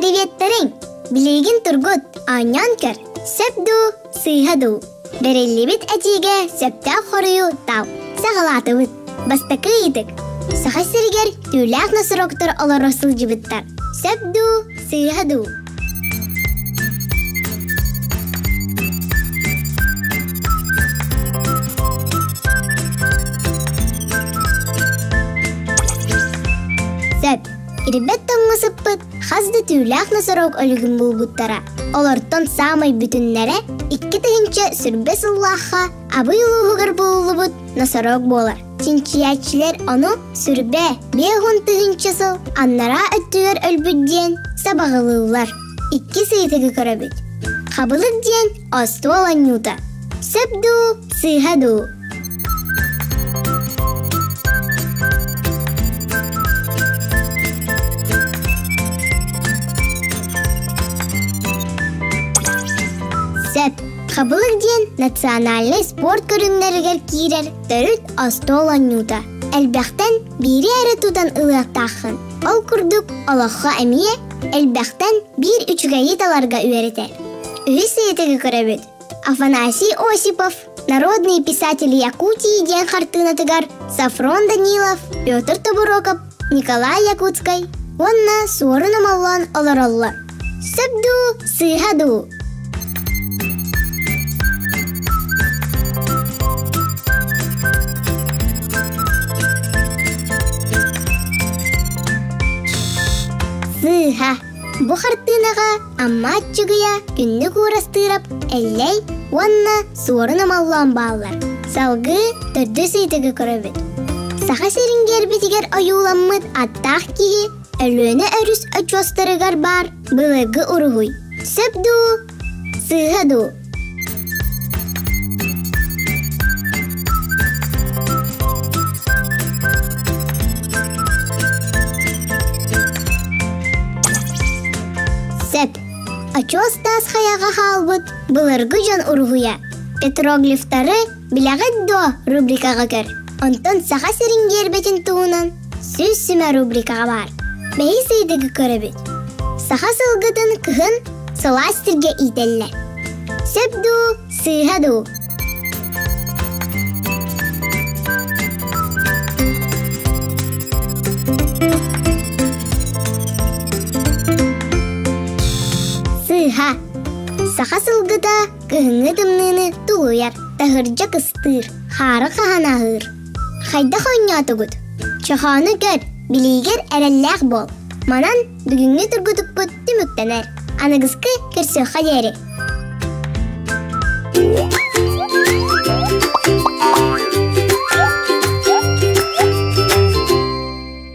Приветтэрин! Билигин тургут, оонньоон көр. Сөп дуу, сыыһа дуу? Бэриллибит этиигэ сөптөөх хоруйу тал. Саҕалаатыбыт. Бастакы ыйытык. Саха сиригэр түүлээх носороктор олоро сылдьыбыттар. Сөп дуу, сыыһа дуу? Сөп. Ирбэт тоҥҥо сыппыт хас да түүлээх носорог өлүгүн булбуттара. Олортон саамай бүтүннэрэ 2020 сыллаахха Абый улууһугар булуллубут носорог буолар. Чинчийээччилэр ону сүрбэ 50 тыһыынча сыл аннараа өттүгэр өлбүт диэн сабаҕалыыллар. Иккис ыйытыгы көрөбүт. Хабылык диэн остуол оонньуута. Сөп дуу, сыыһа дуу? Сөп. Хабылык диэн национальнай спорт көрүҥнэригэр киирэр төрүт остуол оонньуута. Элбэхтэн биири эрэ тутан ылыахтааххын. Ол курдук олоххо эмиэ элбэхтэн биир үчүгэйи таларга үөрэтэр. Үһүс ыйытыгы көрөбүт. Афанасий Осипов «Народные писатели Якутии» диэн хартыынатыгар Софрон Данилов, Петр Тобуроков, Николай Якутскай уонна Суорун Омоллоон олороллор. Сөп дуу, сыыһа дуу? Сыыһа. Бу хартыынаҕа Амма Аччыгыйа, Күннүк Уурастыырап, Эллэй уонна Суорун Омоллоон бааллар. Салгыы төрдүс ыйытыгы көрөбүт. Саха сирин гербитигэр ойууламмыт аттаах киһи Өлүөнэ өрүс очуостарыгар баар былыргы уруһуй. Сөп дуу, сыыһа дуу? Сөп. Очуос таас хайаҕа хаалбыт былыргы дьон уруһуйа. Петроглифтары билэҕит дуо рубрикаҕа көр. Онтон Саха сирин гиэрбэтин туһунан 100 сүмэ рубрикаҕа баар. Бэһис ыйдыгы көрөбүт. Саха сылгытын кыһын сылаас сиргэ иитэллэр. Сөп дуу, сыыһа дуу? Сыыһа. Саха сылгыта кыһыҥҥы тымныыны тулуйар, таһырдьа кыстыыр, хаары хаһан аһыыр. Хайдах оонньоотугут? Чохоону көр, билиигэр эрэллээх буол. Манан бүгүҥҥү тургутукпут түмүктэнэр. Аныгыскы көрсүөххэ диэри.